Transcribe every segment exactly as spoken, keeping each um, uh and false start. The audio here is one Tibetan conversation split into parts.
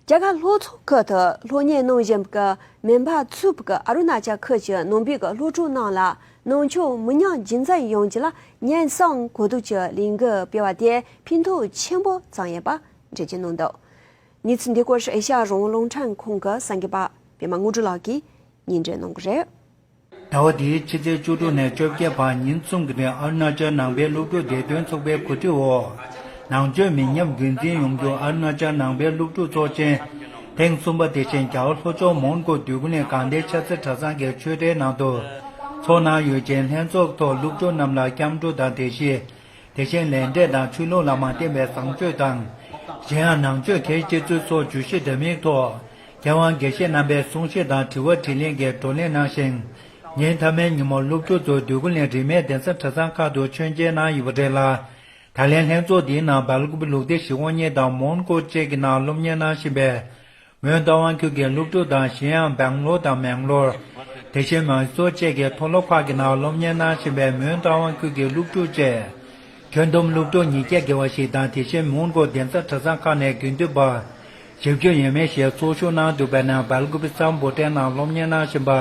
རྒྱ་གར་ལྷོ་ཕྱོགས་ཁུལ་དུ་སློབ་གཉེར་གནང་བཞིན་པའི་མོན་པ་ཚུད་པའི་ཨ་རུ་ན་ཅལ་ཁུལ་གྱི་ནང་པའི་སློབ་ཕྲུག་རྣམས་ལ་ནང་ཆོས་མི་ཉམས་རྒྱུན་འཛིན་ཡོང་རྒྱུ་ལ་ཉེན་སྲུང་གོ་བསྡུར་གྱི་ལས་འགུལ་སྤེལ་བ་དེ་ཕན་ཐོགས་ཆེན་པོ་བྱུང་ཡོད་པ་འགྲེལ་བརྗོད་གནང་འདུག་གནས་ཚུལ་འདི་སྐོར་ཨེ་ཤ་ཡ་རང་དབང་རླུང་འཕྲིན་ཁང་གི་གསར་འགོད་པ་པད་མ་དངོས་གྲུབ་ལགས་ཀྱིས་སྙན་སྒྲོན་གནང་གི་རེད། ཟླ་བ་འདིའི་ཕྱི་ཚེས་བཅུ་དྲུག་ནས་བཅོ་བརྒྱད་བར་ཉིན་གསུམ་གྱི་རིང་ཨ་རུ་ན་ཅལ་ནང་པའི་སློབ་ཕྲུག་བདེ་དོན་ཚོགས་པའི་གོ་སྒྲིག་འོག་ནང་ཆོས་མི་ཉམས་རྒྱུན་འཛིན་ཡོང་རྒྱུར་ཨ་རུ་ན་ཅལ་ནང་པའི་སློབ་ཕྲུག་ཚོགས་ཆེན་ཐེངས་གསུམ་པ་དེ་བཞིན་རྒྱ་གར་ལྷོ་ཕྱོགས་མོན་གྷོ་འདོད་རྒུ་གླིང་དགའ་ལྡན་ཆབ་སྲིད་གྲྭ་ཚང་གི་ཆོས་ཁྲིའི་ནང་དུ་འཚོགས་གནང་ཡོད་ཅིང་། ལྷན་ཚོགས་ཐོག་སློབ་ཕྲུག་རྣམས་ལ་སྐྱབས་འགྲོ་དང་དེ་བཞིན། དེ་བཞིན་ལས་འབྲས་དང་ཆོས་ལུགས་ལ་མ་བརྟེན་པའི་བཟང་སྤྱོད་དང་། གཞན་ཡང་ནང་ཆོས་གལ་ཆེ་ཚུལ་སོགས་བརྗོད་གཞི་འདྲ་མིན་ཐོག་མཁས་དབང་དགེ་བཤེས་རྣམ་པས་གསུང་བཤད་དང་དྲི་བ་དྲིས་ལན་གྱི་བགྲོ་གླེང་གནང་ཞིང་། ཉིན་མཐའ་མའི་ཉིན་མོར་སློབ་ཕྲུག་ཚོ་འདོད་རྒུ་གླིང་རིས་མེད་གདན་ས་གྲྭ་ཚང་ཁག་ཏུ་མཆོད་མཇལ་གནང་ཡོད་པ་རེད་ལ། ད་ལན་ལྷན་ཚོགས་འདིའི་ནང་སྦེལ་ཀོབ་ལུགས་བདེ་གཞིས་ཁོངས་གཉིས་དང་མོན་གྷོ་བཅས་ཀྱི་ནང་སློབ་གཉེར་གནང་བཞིན་པའི་མོན་རྟ་དབང་ཁུལ་གྱི་སློབ་ཕྲུག་དང་། གཞན་ཡང་སྦེང་ལོར་དང་མེང་ལོར། དེ་བཞིན་མཱི་སོར་བཅས་ཀྱི་མཐོ་སློབ་ཁག་གི་ནང་སློབ་གཉེར་གནང་བཞིན་པའི་མོན་རྟ་དབང་ཁུལ་གྱི་སློབ་ཕྲུག་བཅས། ཁྱོན་བསྡོམས་སློབ་ཕྲུག་ཉིས་བརྒྱ་བརྒལ་བ་ཞིག་དང་། དེ་བཞིན་མོན་གྷོ་གདན་ས་གྲྭ་ཚང་ཁག་ནས་དགེ་འདུན་པ་བཞི་བཅུ་ཡས་མས་ཤིག་ཚོགས་ཞུགས་གནང་འདུག་པའི་ནང་སྦེལ་ཀོབ་སམ་བྷོ་ཊའི་ནང་སློབ་གཉེར་གནང་བཞིན་པ་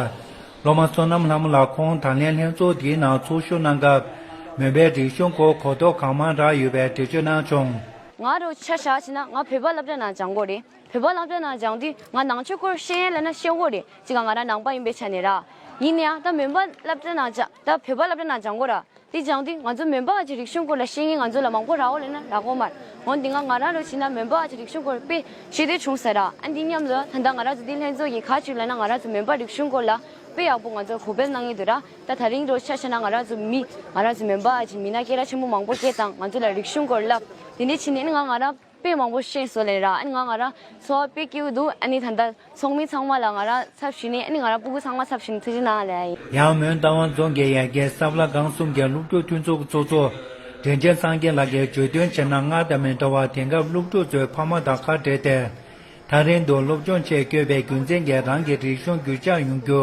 སློབ་མ་བསོད་ནམས་ལྷ་མོ་ལགས། ཁོང་ད་ལན་ལྷན་ཚོགས་འདིའི་ནང་ཚོགས་ཞུགས་གནང་སྐབས་མོན་པའི་རིག་གཞུང་སྐོར་གོ་རྟོགས་གང་མང་རག་ཡོད་པའི་འགྲེལ་བརྗོད་གནང་བྱུང་། ང་རང་ཆ་བཞག་བྱས་ན་ང་བོད་པ་སློབ་གྲྭ་ནང་སྦྱང་གི་རེད། བོད་པ་སློབ་གྲྭ་ནང་སྦྱང་དུས་ང་ནང་ཆོས་སྐོར་ཤེས་ཡོན་ལབ་ན་ཤེས་ཀྱི་རེད། གཅིག་ག་ང་རང་ནང་པ་ཡིན་པའི་ཆ་ནས་ར། ཡིན་ན་ཡང་ད་མོན་པ་སློབ་གྲྭ་ནང་སྦྱང་ད་བོད་པ་སློབ་གྲྭ་ནང་སྦྱང་གི་ར། དེ་སྦྱང་དུས་ང་ཚོ་མོན་པ་གི་རིག་གཞུང་སྐོར་ལ་ཤེས་མཁན་ང་ཚོ་ལ་མང་པོ་རག་གོ་ལབ་ན་རག་གོ་མ་རེད། འོན་ཏེ་ང་ང་རང་རང་བྱས་ན་མོན་པ་གི་རིག་གཞུང་སྐོར་དཔེ་ཤེས་འདོད་བྱུང་ཟེར་ར། ཨ་འདི་མཉམ་དུ་ད་ལྟ་ང་རང་ཚོ་འདི་ལྷན་ཚོགས་ཀྱི་ག་ཅིག་ལབ་ན་ང་རང་ཚོ་མོན་པ་རིག་གཞུང་སྐོར་ལ་དཔེ་ཡག་པོ་ང་ཚོ་གོ་སྤེལ་གནང་གི་འདུག་ར། ད་ད་རིང་རང་ཆ་བཞག་ན་ང་རང་ཚོ་མི་ང་རང་ཚོ་མོན་པ་གི་མི་སྣ་སྐད་གྲགས་ཆེན་པོ་མང་པོ་སྐད་བཏང་། ང་ཚོ་ལ་རིག་གཞུང་སྐོར་བསླབ། དེ་འདྲ་བྱས་ནས་ང་ང་རང་དཔེ་མང་པོ་ཤེས་སོང་ལབ་ར། ཨ་ནི་ང་ང་རང་ཚོར་བ་དཔེ་སྐྱིད་པོ་འདུག་ཨ་ནི་ད་ལྟ་ཚོགས་མི་ཚང་མ་ལ་ང་རང་ཚབ་ཞུས་ནས། ཨ་ནི་ང་རང་སྤུ་གུ་ཚང་མ་ཚབ་ཞུས་ནས་ཐུགས་རྗེ་གནང་ལབ་ཡ་ཡིན། ཡང་མོན་རྟ་དབང་རྫོང་གི་ཡ་གྱལ་ས་བླ་སྒང་གསུམ་གྱི་སློབ་ཕྲུག་མཐུན་ཚོགས་ཀྱི་ཚོགས་གཙོ་དྲིན་ཅན་སངས་རྒྱས་ལགས་ཀྱིས་བརྗོད་དོན་བྱས་ན། སྔར་དང་མི་འདྲ་བར་དེང་སྐབས་སློབ་ཕྲུག་ཚོས་ཕ་མ་དང་ཁ་བྲལ་ཏེ། ཐག་རིང་དུ་སློབ་སྦྱོང་ཆེད་བསྐྱོད་པའི་རྒྱུ་མཚན་གྱིས་རང་གི་རིག་གཞུང་རྒྱུད་བཅག་ཡོང་རྒྱུ་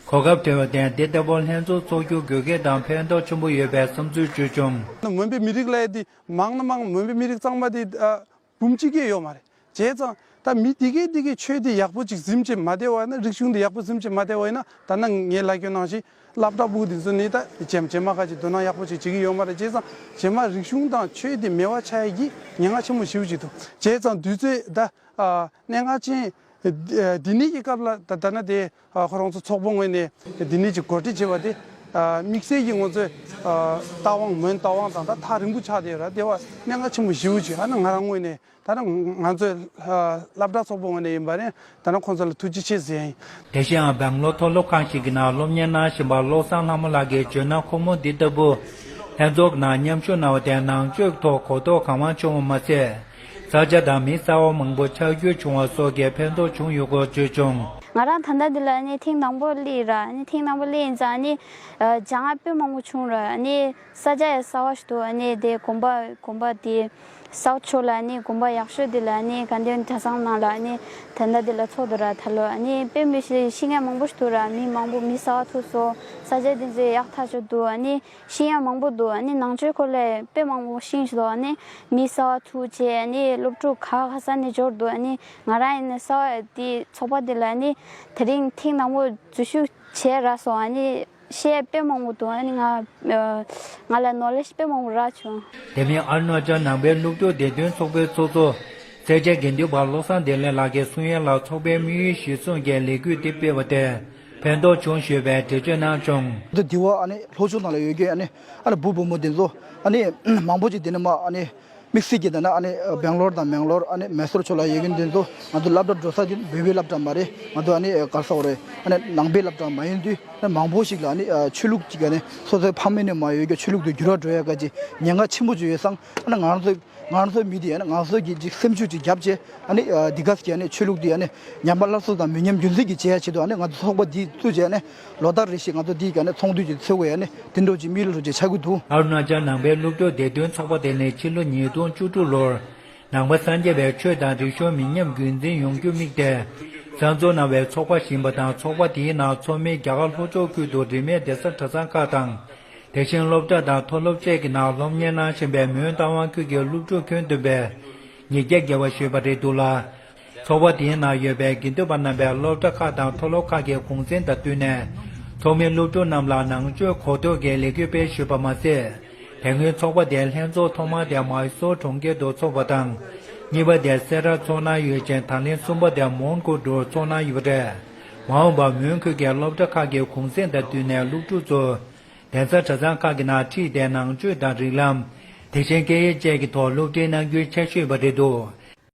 གོ་སྐབས་བྲལ་བར་བརྟེན། འདི་ལྟ་བུ་ལྷན་ཚོགས་འཚོགས་རྒྱུ་དགོས་གལ་དང་ཕན་ཐོགས་ཆེན་པོ་ཡོད་པའི་བསམ་ཚུལ་བརྗོད་བྱུང་། མོན་པའི་མི་རིགས་ལབ་ཡ་དེ་མང་ན་མང་། མོན་པའི་མི་རིགས་གཙང་མ་དེ་ཨ་འབུམ་གཅིག་ཀྱང་ཡོད་མ་རེད། བྱས་ཙང་ད་མི་དེ་གས་དེ་གས་ཆོས་དེ་ཡག་པོ་ཅིག་འཛིན་བྱས་མ་བསྡད་པ་ཡིན་ན། རིག་གཞུང་དེ་ཡག་པོ་འཛིན་བྱས་མ་བསྡད་པ་ཡིན་ན། ད་ནང་ངས་ལབ་རྒྱུ་ནང་བཞིན་སློབ་གྲྭ་ཕྲུ་གུ་དེ་ཚོ་ནི་ད་རྗེས་རྗེས་མ་ཁ་ཅིག་དོ་སྣང་ཡག་པོ་ཅིག་བྱེད་ཀྱི་ཡོད་མ་རེད། བྱས་ཙང་རྗེས་མ་རིག་གཞུང་དང་ཆོས་དེ་མེད་པ་ཆགས་ཡ་གི་ཉེན་ཁ་ཆེན་པོ་ཞེ་པོ་ཅིག་འདུག་བྱས་ཙང་དུས་ཚོད་ད་ཨ་གནད་འགག་ཅན་འདི་ནས་ཀྱི་སྐབས་ལ་ད་ད་ན་དེ་ཨ་ཁོ་རང་ཚོ་ཚོགས་པ་ངོས་ནས་འདི་ནས་ཀྱི་གོ་སྒྲིག་བྱས་པ་དེ་ཨ་དམིགས་བསལ་གྱི་ང་ཚོའི་ཨ་རྟ་དབང་མོན་རྟ་དབང་དང་ད་ཐག་རིང་པོ་ཆགས་བསྡད་ཡོད་ར། དེ་བ་གནད་འགག་ཆེན་པོ་ཞེ་པོ་ཅིག་ཨ་ནི་ང་རང་ངོས་ནས་ད་ནི་ང་ཚོའི་ཨ་སློབ་གྲྭ་ཚོགས་པ་ངོས་ནས་ཡིན་པ་རེད། ད་ནི་ཁོང་ཚོ་ལ་ཐུགས་རྗེ་ཆེ་ཟེར་ཡ་ཡིན། དེ་བཞིན་སྦེང་ལོར་མཐོ་སློབ་ཁང་ཞིག་གི་ནང་སློབ་གཉེར་གནང་བཞིན་པ་བློ་བཟང་ལྷ་མོ་ལགས་ཀྱིས་བརྗོད་ན། ཁོ་མོ་འདི་ལྟ་བུ་ལྷན་ཚོགས་ནང་མཉམ་ཞུགས་གནང་བ་དེས་ནང་ཆོས་ཐོག་གོ་རྟོགས་གང་མང་བྱུང་བ་མ་ཟད། ས་ཆ་དང་མི་གསར་པ་མང་པོ་ཆགས་ཡུལ་བྱུང་བ་སོགས་ཀྱི་ཕན་ཐོགས་བྱུང་ཡོད་སྐོར་བརྗོད་བྱུང་། ང་རང་ད་ལྟ་འདི་ལ་ཨ་ནི་ཐེངས་དང་པོ་སླེབས་ར། ཨ་ནི་ཐེངས་དང་པོ་སླེབས་ཡིན་ཙང་ཨ་ནི་ཨ་སྦྱང་ཡ་དཔེ་མང་པོ་བྱུང་ར། ཨ་ནི་ས་ཆ་ཡང་གསར་པ་ཞིག་འདུག་ཨ་ནི་དེ་དགོན་པ་དགོན་པ་དེ་ས་ཕྱོགས་ལ་ཨ་ནི་དགོན་པ་ཡག་ཤོས་དེ་ལ་ཨ་ནི་དགའ་ལྡན་གྲྭ་ཚང་ནང་ལ་ཨ་ནི་ད་ལྟ་དེ་ལ་ཚོགས་འདུག་ར། ད་ལོ་ཨ་ནི་དཔེ་མི་སྲིད་ཤེས་མཁན་མང་པོ་ཞིག་འདུག་ར། མི་མང་པོ་མི་གསར་པ་ཐུག་སོང་། ས་ཆ་དེ་ཚོ་ཡག་ཐག་ཆོད་འདུག་ཨ་ནི་ཤེས་ཡ་མང་པོ་འདུག་ཨ་ནི་ནང་ཆོས་སྐོར་ལ་དཔེ་མང་པོ་ཤེས་འདུག་ཨ་ནི་མི་གསར་པ་ཐུག་བྱས་ཨ་ནི་སློབ་ཕྲུག་ག་ག་ས་ནས་འབྱོར་འདུག་ཨ་ནི་ང་རང་ཡིན་ན་གསར་པ་དེ་ཚོགས་པ་དེ་ལ་ཨ་ནི་དེ་རིང་ཐེངས་དང་པོ་འཛུལ་ཞུགས་བྱས་རག་སོང་། ཨ་ནི་ཤེས་དཔེ་མང་པོ་འདུག་ཨ་ནི་ང་ང་ལ་ནོ་ལེཇ་དཔེ་མང་པོ་རག་བྱུང་། དེ་མིན་ཨ་རུ་ན་ཅལ་ནང་པའི་སློབ་ཕྲུག་བདེ་དོན་ཚོགས་པའི་ཚོགས་གཙོ་སེར་བྱེས་དགེ་འདུན་པ་བློ་བཟང་བདེ་ལེགས་ལགས་ཀྱིས་གསུང་ཡ་ལ། ཚོགས་པའི་དམིགས་ཡུལ་གཞིར་བཟུང་གིས་ལས་འགུལ་འདི་སྤེལ་བ་དེ་ཕན་ཐོགས་བྱུང་ཞེས་པའི་འགྲེལ་བརྗོད་གནང་བྱུང་། འདི་དེ་བ་ཨ་ནི་ལྷོ་ཕྱོགས་ནང་ལ་ཡོད་རྒྱུ་ཨ་ནི་ཨ་ནི་བུ་བུ་མོ་དེ་ཚོ་ཨ་ནི་མང་པོ་ཅིག་དེ་ནས་མ་ཨ་ནི་དམིགས་བསལ་གྱི་ད་ན་ཨ་ནི་སྦེང་ལོར་དང་མེང་ལོར་ཨ་ནི་མེ་སོར་ཕྱོགས་ལ་ཡོད་མཁན་དེ་ཚོ་ང་ཚོ་སློབ་གྲྭ་འགྲོ་ས་དེ་བོད་པའི་སློབ་གྲྭ་མ་རེད། ང་ཚོ་ཨ་ནི་ག་རེ་ཟེར་དགོས་རེད། ཨ་ནི་ནང་པའི་སློབ་གྲྭ་མ་ཡིན་དུས་ཨ་ནི་མང་པོ་ཞིག་ལ་ཨ་ནི་ཆོས་ལུགས་ཅིག་ཨ་ནི་སོ་སོའི་ཕ་མེས་ནས་མ་ཡོད་རྒྱུ་ཆོས་ལུགས་དེ་འགྱུར་བ་འགྲོ་ཡ་ག་ཅིག་ཉེན་ཁ་ཆེན་པོ་ཅིག་ཡོད་ཙང་། ཨ་ནི་ང་རང་ཚོ་ང་རང་ཚོ་མི་དེ་ཨ་ནི་ང་ཚོ་གི་ཅིག་སེམས་ཤུགས་ཅིག་བརྒྱབ་བྱས་ཨ་ནི་འདི་ག་ཟེར་གྱི་ཨ་ནི་ཆོས་ལུགས་དེ་ཨ་ནི་ཉམས་པ་སླར་གསོ་དང་མི་ཉམས་རྒྱུན་འཛིན་གྱི་བྱེད་ཡ་ཆེད་དུ་ཨ་ནི་ང་ཚོ་ཚོགས་པ་འདི་བཙུགས་བྱས་ཨ་ནི་ལོ་ལྟར་རེ་བཞིན་ང་ཚོ་འདི་ག་ནས་ཚོགས་འདུ་ཅིག་ཚོགས་དགོས་ཡ་ནི་དེ་འདྲ་ཅིག་དམིགས་ཡུལ་ཅིག་ཆགས་ཀྱི་འདུག་ཨ་རུ་ན་ཅལ་ནང་པའི་སློབ་ཕྲུག་བདེ་དོན་ཚོགས་པ་དེ་ནི་ཕྱི་ལོ་ཉིས་སྟོང་བཅུ་དྲུག་ལོར་ནང་པ་སངས་རྒྱས་པའི་ཆོས་དང་རིག་གཞུང་མི་ཉམས་རྒྱུན་འཛིན་ཡོང་རྒྱུ་དམིགས་ཏེ་གསར་འཛུགས་གནང་བའི་ཚོགས་པ་ཞིག་ཡིན་པ་དང་། ཚོགས་པ་དེའི་ནང་ཚོགས་མི་རྒྱ་གར་ལྷོ་ཕྱོགས་ཁུལ་དུ་རིས་མེད་གདན་ས་གྲྭ་ཚང་ཁག་དང་། དེ་བཞིན་སློབ་གྲྭ་དང་མཐོ་སློབ་བཅས་ཀྱི་ནང་སློབ་གཉེར་གནང་བཞིན་པའི་མོན་རྟ་དབང་ཁུལ་གྱི་སློབ་ཕྲུག་ཁྱོན་བསྡོམས་པས་ཉིས་བརྒྱ་བརྒལ་བ་ཞུས་པ་རེད་འདུག་ལ། ཚོགས་པ་དེའི་ནང་ཡོད་པའི་དགེ་འདུན་པ་རྣམ་པས་སློབ་གྲྭ་ཁག་དང་མཐོ་སློབ་ཁག་གི་གུང་སེང་དང་བསྟུན་ནས། ཚོགས་མི་སློབ་ཕྲུག་རྣམས་ལ་ནང་ཆོས་གོ་རྟོགས་ཀྱི་ལས་འགུལ་སྤེལ་ཞུས་པ་མ་ཟད། དེ་སྔོན་ཚོགས་པ་དེ་ལྷན་ཚོགས་ཐོག་མ་དེ་མའི་སོར་གྲོང་ཁྱེར་དུ་འཚོགས་པ་དང་། གཉིས་པ་དེ་སེ་ར་ཚོགས་ནང་ཡོད་ཅིང་། ད་ལན་གསུམ་པ་དེ་མོན་གྷོ་རུ་འཚོགས་གནང་ཡོད་པ་རེད། མ་འོངས་པར་མོན་གྷོ་གི་སློབ་གྲྭ་ཁག་གི་གུང་སེང་དང་བསྟུན་ནས་སློབ་ཕྲུག་ཚོ་གདན་ས་གྲྭ་ཚང་ཁག་གི་ནང་ཁྲིད་དེ་ནང་ཆོས་དང་རིགས་ལམ། དེ་བཞིན་སྐད་ཡིག་བཅས་ཀྱི་ཐོག་སློབ་ཁྲིད་གནང་རྒྱུའི་འཆར་གཞི་ཡོད་པ་རེད་འདུག